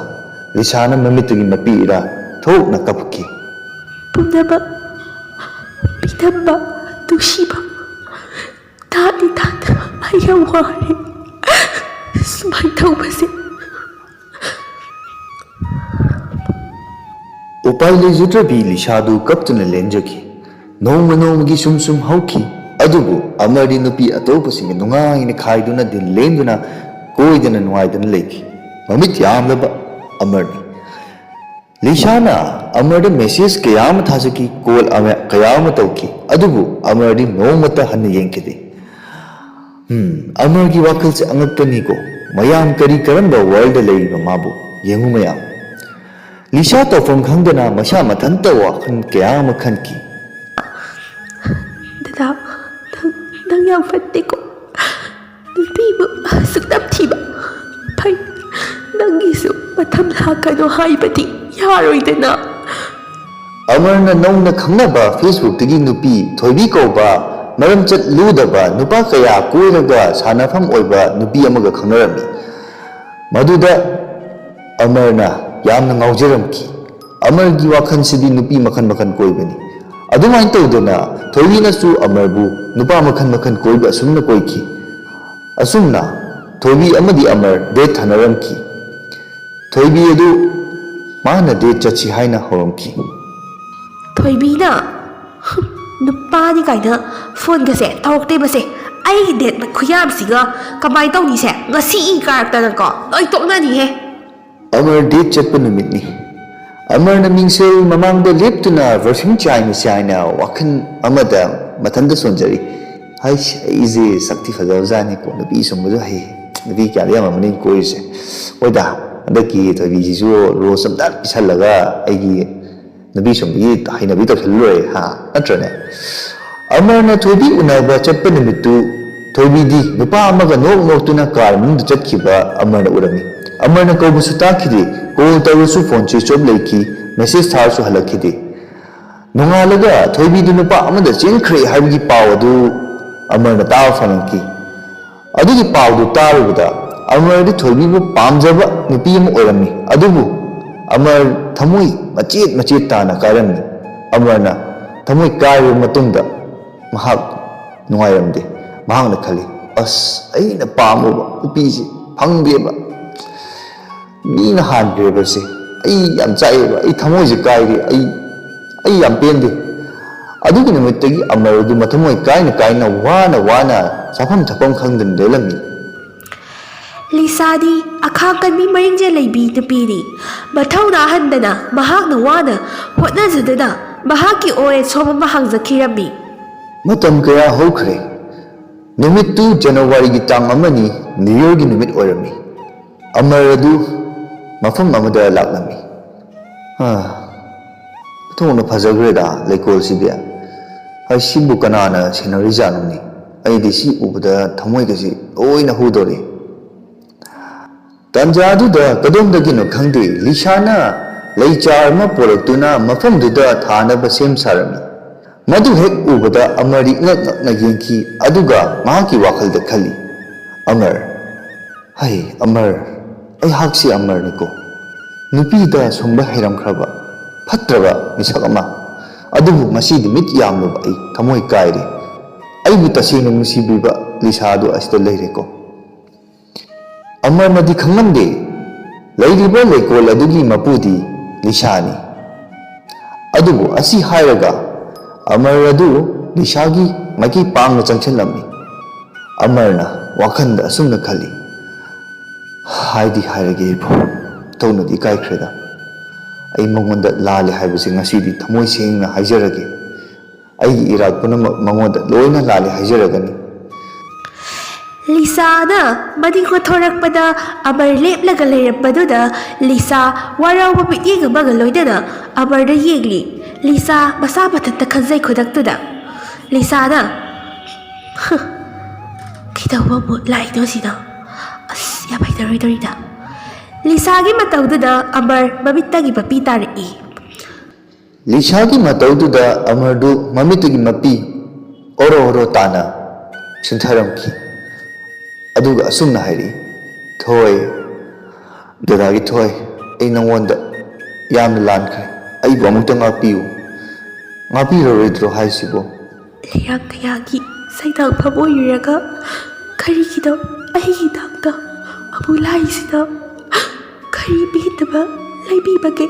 ꯂꯤꯁꯥꯅ ꯃꯃꯤꯠꯇꯒꯤ ꯃꯄꯤ ꯏꯔꯥ ꯊꯣꯛꯅ ꯀꯞꯈꯤ꯫ ꯄꯨꯝꯅꯃꯛ ꯄꯤꯊꯝꯕ ꯅꯨꯡꯁꯤꯕ ꯊꯥꯗꯤ ꯊꯥꯗ ꯑꯩ ꯌꯥꯝ ꯋꯥꯔꯦ ꯁꯨꯃꯥꯏꯅ ꯇꯧꯕꯁꯦ꯫ ꯎꯄꯥꯏ ꯂꯩꯖꯗ꯭ꯔꯕꯤ ꯂꯤꯁꯥꯗꯨ ꯀꯞꯇꯨꯅ ꯂꯦꯟꯖꯈꯤ꯫ ꯅꯣꯡꯃ ꯅꯣꯡꯃꯒꯤ ꯁꯨꯝ ꯁꯨꯝ ꯍꯧꯈꯤ꯫ ꯑꯗꯨꯕꯨ ꯑꯃꯔꯗꯤ ꯅꯨꯄꯤ ꯑꯇꯣꯞꯄꯁꯤꯡꯒ ꯅꯨꯡꯉꯥꯏꯅ ꯈꯥꯏꯗꯨꯅ ꯗꯤꯜ ꯂꯦꯟꯗꯨꯅ ꯀꯣꯏꯗꯅ ꯅꯨꯡꯉꯥꯏꯗꯨꯅ ꯂꯩꯈꯤ꯫ ꯃꯃꯤꯠ ꯌꯥꯝꯂꯕ ꯑꯃꯔꯅꯤ꯫ ꯂꯤꯁꯥꯅ ꯑꯃꯔꯗ ꯃꯦꯁꯦꯖ ꯀꯌꯥ ꯑꯃ ꯊꯥꯖꯈꯤ, ꯀꯣꯜ ꯑꯃ ꯀꯌꯥ ꯑꯃ ꯇꯧꯈꯤ꯫ ꯑꯗꯨꯕꯨ ꯑꯃꯔꯗꯤ ꯅꯣꯡꯃꯇ ꯍꯟꯅ ꯌꯦꯡꯈꯤꯗꯦ꯫ ꯎꯝ, ꯑꯃꯔꯒꯤ ꯋꯥꯈꯜꯁꯦ ꯑꯉꯛꯄꯅꯤꯀꯣ꯫ ꯃꯌꯥꯝ ꯀꯔꯤ ꯀꯔꯝꯕ ꯋꯥꯔꯜꯗ ꯂꯩꯔꯤꯕ ꯃꯥꯕꯨ ꯌꯦꯡꯉꯨ ꯃꯌꯥꯝ꯫ ꯂꯤꯁꯥ ꯇꯧꯐꯝ ꯈꯪꯗꯅ ꯃꯁꯥ ꯃꯊꯟꯇ ꯋꯥꯈꯜ ꯀꯌꯥ ꯑꯃ ꯈꯟꯈꯤ꯫ ꯗꯗꯥ, ꯅꯪ, ꯅꯪ ꯌꯥꯝ ꯐꯠꯇꯦꯀꯣ꯫ ꯅꯨꯄꯤꯕꯨ ꯁꯨꯛꯇꯝ ꯊꯤꯕ ꯐꯩ꯫ ꯅꯪꯒꯤꯁꯨ ꯃꯇꯝ ꯂꯥꯛꯀꯅꯨ ꯍꯥꯏꯕꯗꯤ ꯌꯥꯔꯣꯏꯗꯅ꯫ ꯑꯃꯔꯅ ꯅꯧꯅ ꯈꯪꯅꯕ ꯐꯦꯁꯕꯨꯛꯇꯒꯤ ꯅꯨꯄꯤ ꯊꯣꯏꯕꯤ ꯀꯧꯕ ꯃꯔꯝꯆꯠ ꯂꯨꯗꯕ ꯅꯨꯄꯥ ꯀꯌꯥ ꯀꯣꯏꯔꯒ ꯁꯥꯟꯅꯐꯝ ꯑꯣꯏꯕ ꯅꯨꯄꯤ ꯑꯃꯒ ꯈꯪꯅꯔꯝꯃꯤ꯫ ꯃꯗꯨꯗ ꯑꯃꯔꯅ ꯌꯥꯝꯅ ꯉꯥꯎꯖꯔꯝꯈꯤ꯫ ꯑꯃꯔꯒꯤ ꯋꯥꯈꯜꯁꯤꯗꯤ ꯅꯨꯄꯤ ꯃꯈꯜ ꯃꯈꯜ ꯀꯣꯏꯕꯅꯤ꯫ ꯑꯗꯨꯃꯥꯏꯅ ꯇꯧꯗꯅ ꯊꯣꯏꯕꯤꯅꯁꯨ ꯑꯃꯔꯕꯨ ꯅꯨꯄꯥ ꯃꯈꯜ ꯃꯈꯜ ꯀꯣꯏꯕ ꯑꯁꯨꯝꯅ ꯀꯣꯏꯈꯤ꯫ ꯑꯁꯨꯝꯅ ꯊꯣꯏꯕꯤ ꯑꯃꯗꯤ ꯑꯃꯔ ꯗꯦꯠ ꯊꯥꯅꯔꯝꯈꯤ꯫ ꯊꯣꯏꯕꯤ ꯑꯗꯨ ꯃꯥꯅ ꯗꯦꯠ ꯆꯠꯁꯤ ꯍꯥꯏꯅ ꯍꯧꯔꯝꯈꯤ꯫ ꯊꯣꯏꯕꯤꯅ ꯅꯨꯄꯥꯅꯤ ꯀꯥꯏꯅ ꯐꯣꯟꯒꯁꯦ ꯇꯧꯔꯛꯇꯦꯕꯁꯦ꯫ ꯑꯩꯒꯤ ꯗꯦꯠ ꯈꯨꯌꯥꯝꯁꯤꯒ ꯀꯃꯥꯏꯅ ꯇꯧꯅꯤꯁꯦ? ꯉꯁꯤ ꯏ ꯀꯥꯔꯛꯇꯅꯀꯣ ꯂꯣꯏ ꯇꯣꯛꯅꯅꯤꯍꯦ꯫ ꯑꯃꯔ ꯗꯦꯠ ꯆꯠꯄ ꯅꯨꯃꯤꯠꯅꯤ꯫ ꯑꯃꯔꯅ ꯃꯤꯡꯁꯦꯜ ꯃꯃꯥꯡꯗ ꯂꯦꯞꯇꯨꯅ ꯕ꯭ꯔꯁꯤꯡ ꯆꯥꯏꯅ ꯆꯥꯏꯅ ꯋꯥꯈꯜ ꯑꯃꯗ ꯃꯊꯟꯇ ꯁꯣꯟꯖꯔꯤ꯫ ꯍꯥꯏꯁ, ꯑꯩꯁꯦ ꯁꯛꯇꯤ ꯐꯖꯕꯖꯥꯠꯅꯤꯀꯣ, ꯅꯨꯄꯤ ꯁꯨꯝꯕꯁꯨ ꯍꯩ, ꯅꯨꯄꯤ ꯀꯌꯥꯗ ꯌꯥꯝꯃꯝꯃꯅꯤ ꯀꯣꯏꯔꯤꯁꯦ꯫ ꯍꯣꯏꯗ, ꯍꯟꯗꯛꯀꯤ ꯊꯣꯏꯕꯤꯁꯤꯁꯨ ꯔꯣꯁ ꯑꯝꯇ ꯄꯤꯁꯜꯂꯒ ꯑꯩꯒꯤ ꯅꯨꯄꯤ ꯁꯨꯝꯕꯒꯤ ꯍꯩꯅꯕꯤ ꯇꯧꯁꯜꯂꯨꯔꯦ ꯍꯥ, ꯅꯠꯇ꯭ꯔꯅꯦ? ꯑꯃꯔꯅ ꯊꯣꯏꯕꯤ ꯎꯅꯕ ꯆꯠꯄ ꯅꯨꯃꯤꯠꯇꯨ ꯊꯣꯏꯕꯤꯗꯤ ꯅꯨꯄꯥ ꯑꯃꯒ ꯅꯣꯛ ꯅꯣꯛꯇꯨꯅ ꯀꯥꯔ ꯃꯅꯨꯡꯗ ꯆꯠꯈꯤꯕ ꯑꯃꯔꯅ ꯎꯔꯝꯃꯤ꯫ ꯑꯃꯔꯅ ꯀꯧꯕꯁꯨ ꯇꯥꯈꯤꯗꯦ꯫ ꯀꯣꯜ ꯇꯧꯔꯁꯨ ꯐꯣꯟ ꯁ꯭ꯋꯤꯆ ꯑꯣꯐ ꯂꯩꯈꯤ꯫ ꯃꯦꯁꯦꯖ ꯊꯥꯔꯁꯨ ꯍꯜꯂꯛꯈꯤꯗꯦ꯫ ꯅꯣꯡꯉꯥꯜꯂꯒ ꯊꯣꯏꯕꯤꯗꯨ ꯅꯨꯄꯥ ꯑꯃꯗ ꯆꯦꯟꯈ꯭ꯔꯦ ꯍꯥꯏꯕꯒꯤ ꯄꯥꯎ ꯑꯗꯨ ꯑꯃꯔꯅ ꯇꯥꯕ ꯐꯪꯂꯛꯈꯤ꯫ ꯑꯗꯨꯒꯤ ꯄꯥꯎꯗꯨ ꯇꯥꯔꯨꯕꯗ ꯑꯃꯔꯗꯤ ꯊꯣꯏꯕꯤꯕꯨ ꯄꯥꯝꯖꯕ ꯅꯨꯄꯤ ꯑꯃ ꯑꯣꯏꯔꯝꯃꯤ꯫ ꯑꯗꯨꯕꯨ ꯑꯃꯔ ꯊꯃꯣꯏ ꯃꯆꯦꯠ ꯃꯆꯦꯠ ꯇꯥꯅ ꯀꯥꯏꯔꯝꯃꯤ꯫ ꯑꯃꯔꯅ ꯊꯃꯣꯏ ꯀꯥꯏꯔꯕ ꯃꯇꯨꯡꯗ ꯃꯍꯥꯛ ꯅꯨꯡꯉꯥꯏꯔꯝꯗꯦ꯫ ꯃꯍꯥꯛꯅ ꯈꯜꯂꯤ, "ꯑꯁ, ꯑꯩꯅ ꯄꯥꯝꯃꯨꯕ ꯅꯨꯄꯤꯁꯤ ꯐꯪꯗꯦꯕ꯫ ꯃꯤꯅ ꯍꯥꯟꯈ꯭ꯔꯦꯕꯁꯦ꯫ ꯑꯩ ꯌꯥꯝ ꯆꯥꯛꯑꯦꯕ꯫ ꯑꯩ ꯊꯃꯣꯏꯁꯦ ꯀꯥꯏꯔꯦ꯫ ꯑꯩ, ꯑꯩ ꯌꯥꯝ ꯄꯦꯟꯗꯦ꯫" ꯑꯗꯨꯒꯤ ꯅꯨꯃꯤꯠꯇꯒꯤ ꯑꯃꯔꯗꯨ ꯃꯊꯃꯣꯏ ꯀꯥꯏꯅ ꯀꯥꯏꯅ, ꯋꯥꯅ ꯋꯥꯅ, ꯆꯥꯐꯝ ꯊꯛꯐꯝ ꯈꯪꯗꯅ ꯂꯦꯜꯂꯝꯃꯤ꯫ ꯂꯤꯁꯥꯗꯤ ꯑꯈꯥꯡ ꯀꯟꯕꯤ, ꯃꯔꯤꯡꯖꯦꯜ ꯂꯩꯕꯤ ꯅꯨꯄꯤꯅꯤ꯫ ꯃꯊꯧꯅꯥ ꯍꯟꯗꯅ ꯃꯍꯥꯛꯅ ꯋꯥꯅ ꯍꯣꯠꯅꯖꯗꯨꯅ ꯃꯍꯥꯛꯀꯤ ꯑꯣꯏ ꯑꯁꯣꯝ ꯑꯃ ꯍꯥꯡꯖꯈꯤꯔꯝꯃꯤ꯫ ꯃꯇꯝ ꯀꯌꯥ ꯍꯧꯈ꯭ꯔꯦ꯫ ꯅꯨꯃꯤꯠꯇꯨ ꯖꯅꯋꯥꯔꯤꯒꯤ ꯇꯥꯡ ꯑꯃꯅꯤ, ꯅ꯭ꯌꯨ ꯌꯔꯒꯤ ꯅꯨꯃꯤꯠ ꯑꯣꯏꯔꯝꯃꯤ꯫ ꯑꯃꯔ ꯑꯗꯨ ꯃꯐꯝ ꯑꯃꯗ ꯂꯥꯛꯂꯝꯃꯤ꯫ "ꯑꯥ, ꯑꯣꯟꯊꯣꯛꯅ ꯐꯖꯈ꯭ꯔꯦꯗ ꯂꯩꯀꯣꯜꯁꯤꯗꯤ꯫ ꯑꯩ ꯁꯤꯕꯨ ꯀꯅꯥꯅ ꯁꯦꯟꯅꯔꯤꯖꯥꯠꯅꯣꯅꯦ? ꯑꯩꯗꯤ ꯁꯤ ꯎꯕꯗ ꯊꯃꯣꯏꯒꯁꯤ ꯂꯣꯏꯅ ꯍꯨꯗꯣꯔꯦ꯫" ꯇꯥꯟꯖꯥꯗꯨꯗ ꯀꯗꯣꯝꯗꯒꯤꯅꯣ ꯈꯪꯗꯦ, ꯂꯤꯁꯥꯅ ꯂꯩ ꯆꯥꯔ ꯑꯃ ꯄꯣꯔꯛꯇꯨꯅ ꯃꯐꯝꯗꯨꯗ ꯊꯥꯅꯕ ꯁꯦꯝ ꯁꯥꯔꯝꯃꯤ꯫ ꯃꯗꯨ ꯍꯦꯛ ꯎꯕꯗ ꯑꯃꯔ ꯏꯉꯛ ꯉꯛꯅ ꯌꯦꯡꯈꯤ, ꯑꯗꯨꯒ ꯃꯍꯥꯛꯀꯤ ꯋꯥꯈꯜꯗ ꯈꯜꯂꯤ, "ꯑꯃꯔ, ꯍꯩ, ꯑꯃꯔ, ꯑꯩꯍꯥꯛꯁꯤ ꯑꯃꯔꯅꯤꯀꯣ꯫ ꯅꯨꯄꯤꯗ ꯁꯨꯝꯕ ꯍꯩꯔꯝꯈ꯭ꯔꯕ ꯐꯠꯇ꯭ꯔꯕ ꯃꯤꯁꯛ ꯑꯃ꯫ ꯑꯗꯨꯕꯨ ꯉꯁꯤꯗꯤ ꯃꯤꯠ ꯌꯥꯝꯂꯨꯕ ꯑꯩ ꯊꯃꯣꯏ ꯀꯥꯏꯔꯦ꯫ ꯑꯩꯕꯨ ꯇꯁꯦꯡꯅ ꯅꯨꯡꯁꯤꯕꯤꯕ ꯂꯤꯁꯥꯗꯨ ꯑꯁꯤꯗ ꯂꯩꯔꯦꯀꯣ꯫" ꯑꯃꯔꯅꯗꯤ ꯈꯪꯂꯝꯗꯦ, ꯂꯩꯔꯤꯕ ꯂꯩꯀꯣꯜ ꯑꯗꯨꯒꯤ ꯃꯄꯨꯗꯤ ꯂꯤꯁꯥꯅꯤ꯫ ꯑꯗꯨꯕꯨ ꯑꯁꯤ ꯍꯥꯏꯔꯒ ꯑꯃꯔ ꯑꯗꯨ ꯂꯤꯁꯥꯒꯤ ꯃꯥꯏꯀꯩ ꯄꯥꯡꯅ ꯆꯪꯁꯤꯜꯂꯝꯃꯤ꯫ ꯑꯃꯔꯅ ꯋꯥꯈꯜꯗ ꯑꯁꯨꯝꯅ ꯈꯜꯂꯤ, "ꯍꯥꯏꯗꯤ ꯍꯥꯏꯔꯒꯦ ꯏꯕꯣ, ꯇꯧꯅꯗꯤ ꯏꯀꯥꯏꯈ꯭ꯔꯦꯗ꯫ ꯑꯩ ꯃꯉꯣꯟꯗ ꯂꯥꯜꯂꯦ ꯍꯥꯏꯕꯁꯦ ꯉꯁꯤꯗꯤ ꯊꯃꯣꯏ ꯁꯦꯡꯅ ꯍꯥꯏꯖꯔꯒꯦ꯫ ꯑꯩꯒꯤ ꯏꯔꯥꯠ ꯄꯨꯝꯅꯃꯛ ꯃꯉꯣꯟꯗ ꯂꯣꯏꯅ ꯂꯥꯜꯂꯦ ꯍꯥꯏꯖꯔꯒꯅꯤ꯫" ꯂꯤꯁꯥꯅ ꯃꯅꯤꯡ ꯑꯣꯟꯊꯣꯔꯛꯄꯗ ꯑꯃꯔ ꯂꯦꯞꯂꯒ ꯂꯩꯔꯝꯕꯗꯨꯗ ꯂꯤꯁꯥ ꯋꯥꯔꯧꯕ ꯃꯤꯠꯌꯦꯡ ꯑꯃꯒ ꯂꯣꯏꯅꯅ ꯑꯃꯔꯗ ꯌꯦꯡꯂꯤ꯫ ꯂꯤꯁꯥ ꯃꯁꯥ ꯃꯊꯟꯇ ꯈꯟꯖꯩ ꯈꯨꯗꯛꯇꯨꯗ꯫ ꯂꯤꯁꯥꯅ, "ꯍ, ꯀꯩꯗꯧꯕ ꯃꯨꯠ ꯂꯥꯛꯏꯅꯣ ꯁꯤꯅ? ꯑꯁ, ꯌꯥꯝ ꯍꯩꯅꯔꯣꯏꯗꯧꯔꯤꯗ꯫" ꯂꯤꯁꯥꯒꯤ ꯃꯇꯧꯗꯨꯗ ꯑꯃꯔ ꯃꯃꯤꯠꯇꯒꯤ ꯃꯄꯤ ꯇꯥꯔꯛꯏ꯫ ꯂꯤꯁꯥꯒꯤ ꯃꯇꯧꯗꯨꯗ ꯑꯃꯔꯗꯨ ꯃꯃꯤꯠꯇꯒꯤ ꯃꯄꯤ ꯑꯣꯔꯣ ꯑꯣꯔꯣ ꯇꯥꯅ ꯆꯤꯟꯊꯔꯝꯈꯤ꯫ ꯑꯗꯨꯒ ꯑꯁꯨꯝꯅ ꯍꯥꯏꯔꯛꯏ, "ꯊꯣꯏ, ꯗꯗꯥꯒꯤ ꯊꯣꯏ, ꯑꯩ ꯅꯪꯉꯣꯟꯗ ꯌꯥꯝꯅ ꯂꯥꯟꯈ꯭ꯔꯦ꯫ ꯑꯩꯕꯨ ꯑꯃꯨꯛꯇ ꯉꯥꯛꯄꯤꯌꯨ꯫ ꯉꯥꯛꯄꯤꯔꯔꯣꯏꯗ꯭ꯔꯣ ꯍꯥꯏꯁꯤꯕꯣ?" ꯂꯩꯔꯥꯡ ꯀꯌꯥꯒꯤ ꯁꯩꯗꯥꯡꯐꯝ ꯑꯣꯏꯔꯨꯔꯒ ꯀꯔꯤꯒꯤꯅꯣ ꯑꯩꯒꯤ ꯏꯅꯥꯛꯇ ꯑꯃꯨꯛ ꯂꯥꯛꯏꯁꯤꯅ? ꯀꯔꯤ ꯄꯦꯟꯗꯕ ꯂꯩꯕꯤꯕꯒꯦ?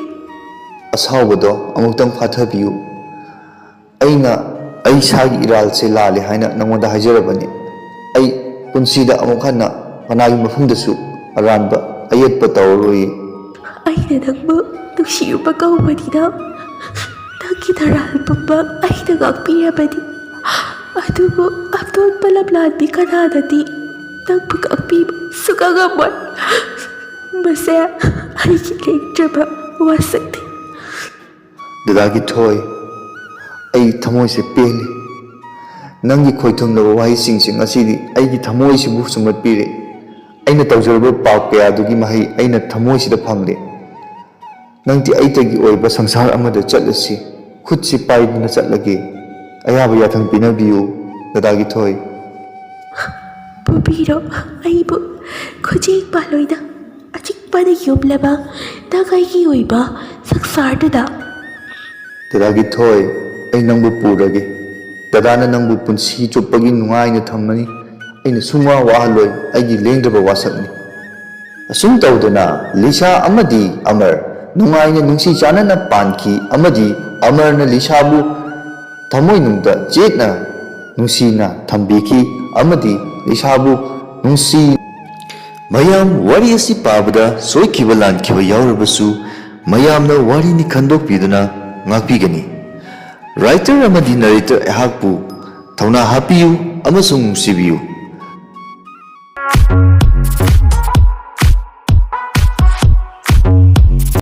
ꯑꯁꯥꯎꯕꯗꯣ ꯑꯃꯨꯛꯇꯪ ꯐꯥꯊꯕꯤꯌꯨ꯫ ꯑꯩꯅ ꯑꯩ ꯏꯁꯥꯒꯤ ꯏꯔꯥꯜꯁꯦ ꯂꯥꯜꯂꯦ ꯍꯥꯏꯅ ꯅꯉꯣꯟꯗ ꯍꯥꯏꯖꯔꯕꯅꯤ꯫ ꯑꯩ ꯄꯨꯟꯁꯤꯗ ꯑꯃꯨꯛ ꯍꯟꯅ ꯀꯅꯥꯒꯤ ꯃꯐꯝꯗꯁꯨ ꯑꯔꯥꯟꯕ ꯑꯌꯦꯠꯄ ꯇꯧꯔꯔꯣꯏ꯫ ꯑꯩꯅ ꯅꯪꯕꯨ ꯅꯨꯡꯁꯤꯔꯨꯕ ꯀꯧꯕꯅꯤꯅ ꯅꯪꯒꯤ ꯅꯔꯥꯜ ꯄꯨꯝꯕ ꯑꯩꯅ ꯉꯥꯛꯄꯤꯔꯕꯅꯤ꯫ ꯑꯗꯨꯕꯨ ꯑꯇꯣꯞꯄ ꯂꯝꯂꯥꯟꯕꯤ ꯀꯅꯥꯅꯗꯤ ꯅꯪꯕꯨ ꯉꯥꯛꯄꯤꯕ ꯁꯨꯛꯉꯝ ꯉꯝꯃꯣꯏ꯫ ꯃꯁꯦ ꯑꯩꯒꯤ ꯂꯦꯡꯗ꯭ꯔꯕ ꯋꯥꯁꯛꯅꯤ꯫ ꯗꯗꯥꯒꯤ ꯊꯣꯏ, ꯑꯩ ꯊꯃꯣꯏꯁꯦ ꯄꯦꯜꯂꯤ꯫ ꯅꯪꯒꯤ ꯈꯣꯏꯊꯨꯝꯂꯕ ꯋꯥꯍꯩꯁꯤꯡꯁꯦ ꯉꯁꯤꯗꯤ ꯑꯩꯒꯤ ꯊꯃꯣꯏꯁꯤꯕꯨ ꯁꯨꯝꯍꯠꯄꯤꯔꯦ꯫ ꯑꯩꯅ ꯇꯧꯖꯔꯨꯕ ꯄꯥꯞ ꯀꯌꯥꯗꯨꯒꯤ ꯃꯍꯩ ꯑꯩꯅ ꯊꯃꯣꯏꯁꯤꯗ ꯐꯪꯂꯦ꯫ ꯅꯪꯗꯤ ꯑꯩꯇꯒꯤ ꯑꯣꯏꯕ ꯁꯪꯁꯥꯔ ꯑꯃꯗ ꯆꯠꯂꯁꯤ꯫ ꯈꯨꯠꯁꯤ ꯄꯥꯏꯗꯨꯅ ꯆꯠꯂꯒꯦ꯫ ꯑꯌꯥꯕ ꯌꯥꯊꯪ ꯄꯤꯅꯕꯤꯌꯨ, ꯗꯗꯥꯒꯤ ꯊꯣꯏ꯫ ꯄꯨꯕꯤꯔꯣ ꯑꯩꯕꯨ ꯈꯨꯖꯤꯡ ꯄꯥꯜꯂꯣꯏꯗ ꯑꯆꯤꯛꯄꯅ ꯌꯨꯝꯂꯕ ꯅꯪ ꯑꯩꯒꯤ ꯑꯣꯏꯕ ꯁꯪꯁꯥꯔꯗꯨꯗ꯫ ꯗꯗꯥꯒꯤ ꯊꯣꯏ, ꯑꯩ ꯅꯪꯕꯨ ꯄꯨꯔꯒꯦ꯫ ꯗꯗꯥꯅ ꯅꯪꯕꯨ ꯄꯨꯟꯁꯤ ꯆꯨꯞꯄꯒꯤ ꯅꯨꯡꯉꯥꯏꯅ ꯊꯝꯃꯅꯤ꯫ ꯑꯩꯅ ꯁꯨꯡꯋꯥ ꯋꯥꯍꯜꯂꯣꯏ, ꯑꯩꯒꯤ ꯂꯦꯡꯗ꯭ꯔꯕ ꯋꯥꯁꯛꯅꯤ꯫ ꯑꯁꯨꯝ ꯇꯧꯗꯅ ꯂꯤꯁꯥ ꯑꯃꯗꯤ ꯑꯃꯔ ꯅꯨꯡꯉꯥꯏꯅ ꯅꯨꯡꯁꯤ ꯆꯥꯟꯅꯅ ꯄꯥꯟꯈꯤ ꯑꯃꯗꯤ ꯑꯃꯔꯅ ꯂꯤꯁꯥꯕꯨ ꯊꯃꯣꯏꯅꯨꯡꯗ ꯆꯦꯠꯅ ꯅꯨꯡꯁꯤꯅ ꯊꯝꯕꯤꯈꯤ ꯑꯃꯗꯤ ꯂꯤꯁꯥꯕꯨ ꯅꯨꯡꯁꯤ꯫ ꯃꯌꯥꯝ ꯋꯥꯔꯤ ꯑꯁꯤ ꯄꯥꯕꯗ ꯁꯣꯏꯈꯤꯕ ꯂꯥꯟꯈꯤꯕ ꯌꯥꯎꯔꯕꯁꯨ ꯃꯌꯥꯝꯅ ꯋꯥꯔꯤꯅꯤ ꯈꯟꯗꯣꯛꯄꯤꯗꯨꯅ ꯉꯥꯛꯄꯤꯒꯅꯤ꯫ Writer ꯑꯃꯗꯤ narrator ꯑꯩꯍꯥꯛꯄꯨ ꯊꯧꯅꯥ ꯍꯥꯞꯄꯤꯌꯨ ꯑꯃꯁꯨꯡ ꯅꯨꯡꯁꯤꯕꯤꯌꯨ꯫